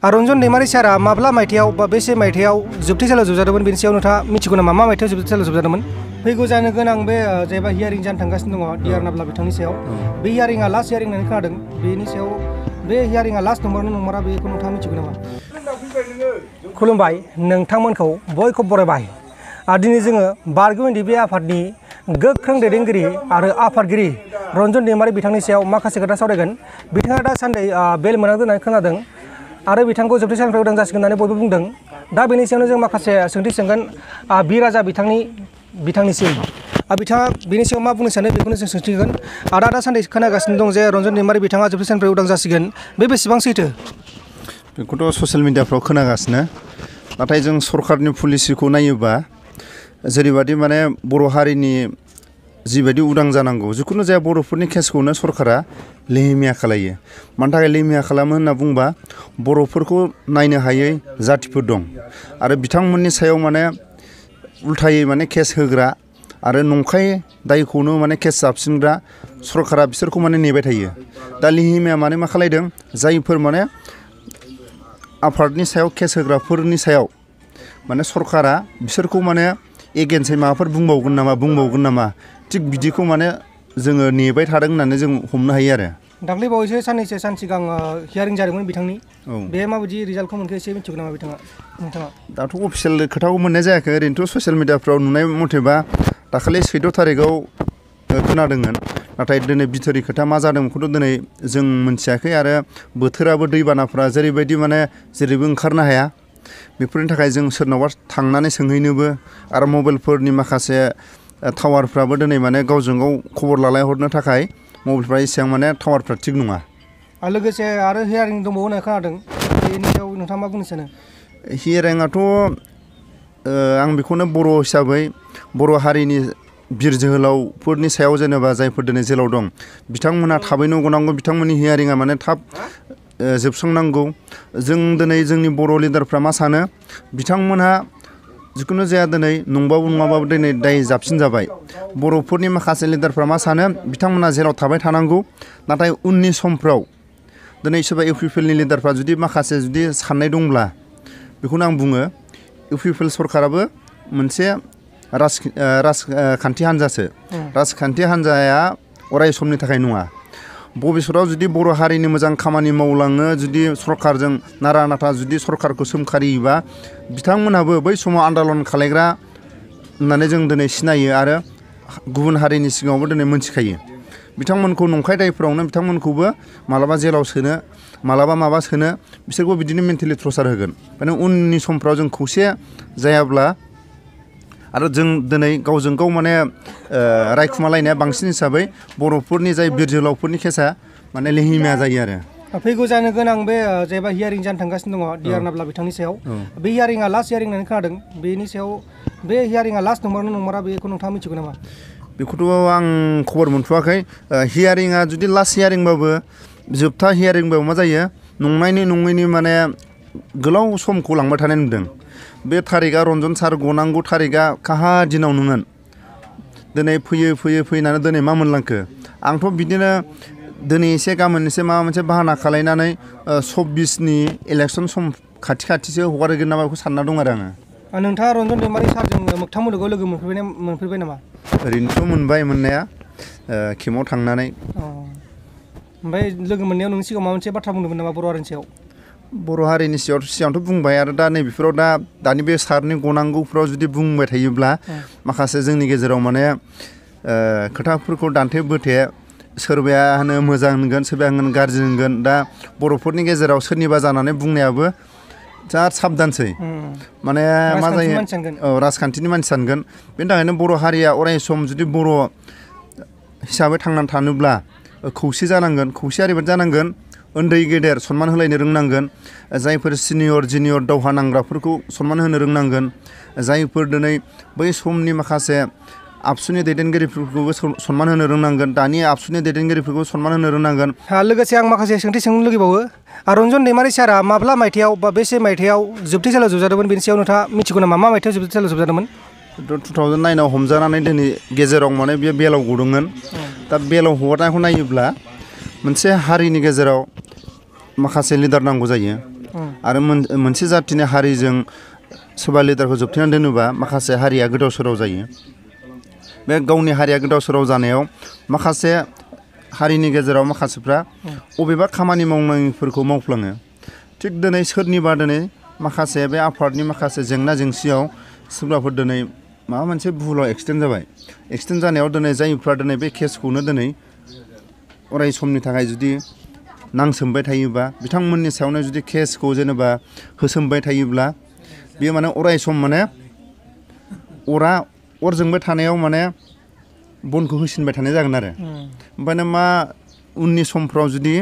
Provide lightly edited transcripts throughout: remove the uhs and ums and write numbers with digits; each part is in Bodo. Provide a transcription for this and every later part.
रन्जन दैमारि सारा माब्ला मायथाइयाव बा बेसे मायथाइयाव जोबथेसालियाव जोबजादोंमोन बेनि सायाव नोंथाङा मिथिगौ नामा मा मायथाइयाव जोबथेसालियाव जोबजादोंमोन? फैगौ जानो गोनां बे जेबा हियारिं जानो थांगासिनो दङ डिआर नाब्ला बिथांनि सायाव बे हियारिंआ लास्ट हियारिं होननानै खोनादों बेनि सायाव बे हियारिंआ लास्ट नंमारना नंमारा बेखौ नोंथाङा मिथिगौ नामा? खुलुमबाय नोंथांमोनखौ बयखौबो बरायबाय दिनै जोङो बारग'इन्दि बे आफादनि गोख्रों दैदेनगिरि आरो आफादगिरि रन्जन दैमारि बिथांनि सायाव माखासे खोथा सावरायगोन। बिथाङा दासान्दि बेल मोनांदों होननानै खोनादों आरो बिथांखौ जोबथेसालिनिफ्राय उदां जासिगोन होननानै बयबो बुंदों। दा बेनि सायावनो जों माखासे सोंथि सोंगोन बि राजा बिथांनिसिम बिथाङा बेनि सायाव मा बुंनो सानो बेखौनो जों सोंथिगोन। आदा दासान्दि खोनागासिनो दं जे रन्जन दैमारि बिथाङा जोबथेसालिनिफ्राय उदां जासिगोन बे बेसेबां सैथो? बेखौथ' ससियेल मिडियाफ्राव खोनागासिनो नाथाय जों सरकारनि पलिसिखौ नायोबा जेरैबायदि माने बर' हारिनि जिबायदि उदां जानांगौ जिखुनु जाया बर'फोरनि केसखौनो सरकारा लेहेमिया खालायो। मानि थाखाय लेहेमिया खालामो होनना बुंबा बर'फोरखौ नायनो हायै जाथिफोर दं आरो बिथांमोननि सायाव माने उल्थायै माने केस होग्रा आरो नंखाय दायखौनो माने केस जाबसिनग्रा सरकारा बिसोरखौ माने नेबाय थायो। दा लेहेमिया माने मा खालायदों जायफोर माने आफादनि सायाव केस होग्राफोरनि सायाव माने सरकारा बिसोरखौ माने एगेन्सै माबाफोर बुंबावगोन नामा थिग बिदिखौ माने जोङो नेबाय थादों होननानै जों हमनो हायो आरो। दाख्लै बावैसो साननैसो सान सिगां हियारिं जादोंमोन बिथांनि बे माबायदि रिजाल्टखौ मोनखो एसे मिथिगौ नामा नोंथाङा? दाथ' अफिसियेल खोथाखौ मोननाय जायाखै ओरैनोथ' ससियेल मिडियाफ्राव नुनाय मथेबा दाखालि 14 थारिखआव खोनादोंमोन नाथाय दिनै बिथोरि खोथा मा जादों बेखौथ' दिनै जों मोनथियाखै आरो बोथोराबो दैबानाफ्रा जेरैबायदि माने जेरैबो ओंखारनो हाया बेफोरनि थाखाय जों सोरनावबा थांनानै सोंहैनोबो आरो मबाइलफोरनि माखासे टावारफ्राबो दिनै माने गावजों गाव खबर लालायहरनो थाखाय मबाइलफ्रा एसेबां माने टावारफ्रा थिग नङा। लोगोसे आरो हियारिं दंबावो होनना खोनादों बेनि सायाव नोंथाङा मा बुंनो सानो? हियारिंआथ' आं बेखौनो बर' हिसाबै बर' हारिनि बिर जोहोलावफोरनि सायाव जेनेबा जायफोर दिनै जेलाव दं बिथांमोनहा थाबैनो गनांगौ बिथांमोननि हियारिंआ माने थाब जोबस्रांनांगौ। जों दिनै जोंनि बर' लिडारफ्रा मा सानो बिथांमोनहा जिखुनु जाया दिनै नंबाबो नङाबाबो दिनै दाय जाबसिन जाबाय। बर'फोरनि माखासे लिडारफ्रा मा सानो बिथांमोनहा जेराव थाबाय थानांगौ नाथाय उननि समफ्राव दिनै सोरबा इउपिपिएलनि लिडारफ्रा जुदि माखासे साननाय दंब्ला बेखौनो आं बुङो इउपिपिएल सरकाराबो मोनसे राजखान्थि हान्जासो राजखान्थि हान्जाया अराय समनि थाखाय नङा। भबिष्यताव जुदि बर' हारिनि मोजां खामानि मावलांनो जुदि सरकारजों नारा नाथा जुदि सरकारखौ सोमखारियोबा बिथांमोनहाबो बै समाव आन्दालन खालायग्रा होननानै जों दिनै सिनायो आरो गुबुन हारिनि सिगाङावबो दिनै मोनथिखायो। बिथांमोनखौ नंखाय दायफोरावनो बिथांमोनखौबो मालाबा जेलाव सोनो मालाबा माबा सोनो बिसोरखौ बिदिनो मेन्टेलि टर्चार होगोन। माने उननि समफ्राव जों खौसे जायाब्ला आरो जों दिनै गावजों गाव माने रायखुमालायनाया बांसिन हिसाबै बर'फोरनि जाय बिर जोहोलावफोरनि केसा माने लेहेमिया जायो आरो। फैगौ जानो गोनां बे जेबा हियारिं जानो थांगासिनो दङ डिआर नाब्ला बिथांनि सायाव बे हियारिंआ लास्ट हियारिं होननानै खोनादों बेनि सायाव बे हियारिंआ लास्ट नंमारना नंमारा बेखौ नोंथाङा मिथिगौ नामा? बेखौथ' आं खबर मोनथ'वाखै। हियारिंआ जुदि लास्ट हियारिंबाबो जोबथा हियारिंबाबो मा जायो नङैनि माने गोलाव समखौ लांबाय थानाय नुदों। बे थारिकआ रन्जन सार गनांगौ थारिकआ काहा दिनाव नोमोन दिनै फैनानै दिनै मा मोनलांखो? आंथ' बिदिनो दिनै एसे गाबोन एसे माबा मोनसे बाहाना खालायनानै 24नि इलेक्सन सम खाथिसो हगारगोन नामा बेखौ सानना दं आरो आङो। नोंथाङा रन्जन दैमारि सारजों मोगथां मुलुगाव लोगो मोनफेरबाय नामा? ओरैनोथ' मोनबाय मोननाया खेमाव थांनानै। ओमफ्राय लोगो मोननायाव नोंनि सिगाङाव माबा मोनसे बाथ्रा बुंदोंमोन नामा बर' हारिनि सायाव? बर' हारिनि सिगाङावथ' बुंबाय आरो दा नैबेफोराव दानि बे सारनि गनांगौफ्राव जुदि बुंबाय थायोब्ला माखासे जोंनि गेजेराव माने खोथाफोरखौ दान्थे बोथे सोरबाया होनो मोजां होनगोन सोरबाया होनगोन गाज्रि होनगोन। दा बर'फोरनि गेजेराव सोरनिबा जानानै बुंनायाबो बिराद साबधानसै माने मा जायो राजखान्थिनि मानसि सानगोन। बेनि थाखायनो बर' हारिया अराय सम जुदि बर' हिसाबै थांनानै थानोब्ला खौसे जानांगोन खौसे ओरैबायदि जानांगोन उन्दै गेदेर सनमान होलायनो रोंनांगोन। जायफोर सिनियर जुनियर दावहा नांग्राफोरखौ सनमान होनो रोंनांगोन। जायफोर दिनै बै समनि माखासे आबसुनि दैदेनगिरिफोरखौबो सनमान होनो रोंनांगोन। दानि आबसुनि दैदेनगिरिफोरखौ सनमान होनो रोंनांगोन। लोगोसे आं माखासे सोंथि सोंनो लुगैबावो रन्जन दैमारि सारा माब्ला मायथाइयाव बा बेसे मायथाइयाव जोबथेसालियाव जोबजादोंमोन बेनि सायाव नोंथाङा मिथिगौ नामा? मा मायथाइयाव जोबथेसालियाव जोबजादोंमोन? 2009आव हमजानानै दिनै गेजेराव माने बेयो बेलाव गदोंमोन। दा बेलाव हगारनायखौ नायोब्ला मोनसे हारिनि गेजेराव माखासे लिडार नांगौ जायो आरो मोनसे जाथिनि हारिजों सोरबा लिडारखौ जोबथेनानै दोनोबा माखासे हारिया गोदाव सोराव जायो। बे गावनि हारिया गोदाव सोराव जानायाव माखासे हारिनि गेजेराव माखासेफ्रा अबेबा खामानि मावनायफोरखौ मावफ्लाङो। थिग दिनै सोरनिबा दिनै माखासे बे आफादनि माखासे जेंना जेंसियाव सोरबाफोर दिनै माबा मोनसे भुलाव एक्सिडेन्ट जाबाय। एक्सिडेन्ट जानायाव दिनै जायफ्रा दिनै बे केसखौनो दिनै अराय समनि थाखाय जुदि नांसोमबाय थायोबा बिथांमोननि सायावनो जुदि केसखौ जेनेबा होसोमबाय थायोब्ला बेयो माने अराय सम माने अर जोंबाय थानायाव माने बनखौ होसिनबाय थानाय जागोन आरो। ओमफ्राय मा उननि समफ्राव जुदि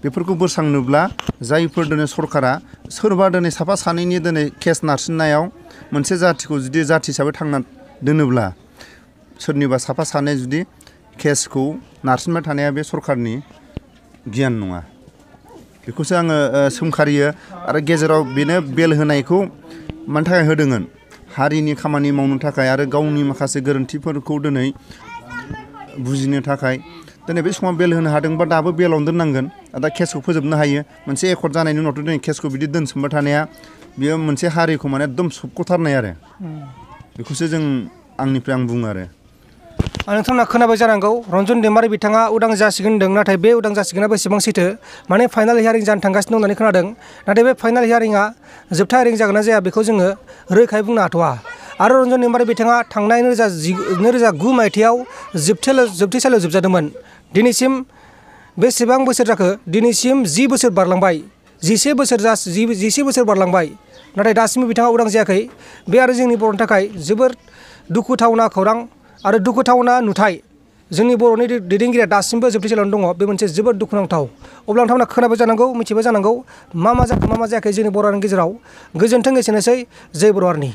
बेफोरखौ बोस्रांनोब्ला जायफोर दिनै सरकारा सोरबा दिनै साफा सानैनि दिनै केस नारसिननायाव मोनसे जाथिखौ जुदि जाथि हिसाबै थांना दोनोब्ला सोरनिबा साफा सानै जुदि केसखौ नारसिनबाय थानाया बे सरकारनि गियान नङा। बेखौसो आङो सोंखारियो। आरो गेजेराव बेनो बेल होनायखौ मानि थाखाय होदोंमोन? हारिनि खामानि मावनो थाखाय आरो गावनि माखासे गोरोन्थिफोरखौ दिनै बुजिनो थाखाय दिनै बे समाव बेल होनो हादोंबा दाबो बेलावनो दोननांगोन। दा केसखौ फोजोबनो हायो। मोनसे एकर्ड जानायनि उनावथ' दिनै केसखौ बिदि दोनसोमबाय थानाया बेयो मोनसे हारिखौ माने एकदम सोबख'थारनाय आरो। बेखौसो आंनिफ्राय आं बुङो आरो। नोंथांमोना खोनाबाय जानांगौ रन्जन दैमारि बिथाङा उदां जासिगोन होनदों। नाथाय बे उदां जासिगोना बेसेबां सैथो? माने फाइनाल हियारिं जानो थांगासिनो दं होननानै खोनादों। नाथाय बे फाइनाल हियारिंआ जोबथा हियारिं जागोन ना जाया बेखौ जोङो रोखायै बुंनो हाथ'वा। आरो रन्जन दैमारि बिथाङा थांनाय 2009 मायथाइयाव जोबथेसालियाव जोबजादोंमोन। दिनैसिम बेसेबां बोसोर जाखो? दिनैसिम 10 बोसोर बारलांबाय। 11 बोसोर बारलांबाय। नाथाय दासिमबो बिथाङा उदां जायाखै। बे आरो जोंनि बर'नि थाखाय जोबोर दुखुथावना खौरां आरो दुखुथावना नुथाय। जोंनि बर'नि दैदेनगिरिया दासिमबो जोबथेसालियावनो दङ। बे मोनसे जोबोद दुखुनांथाव। अब्ला नोंथांमोना खोनाबाय जानांगौ, मिथिबाय जानांगौ मा जाखो मा जायाखै जोंनि बर' हारिनि गेजेराव। गोजोन्थों, एसेनोसै। जय बर' हारिनि।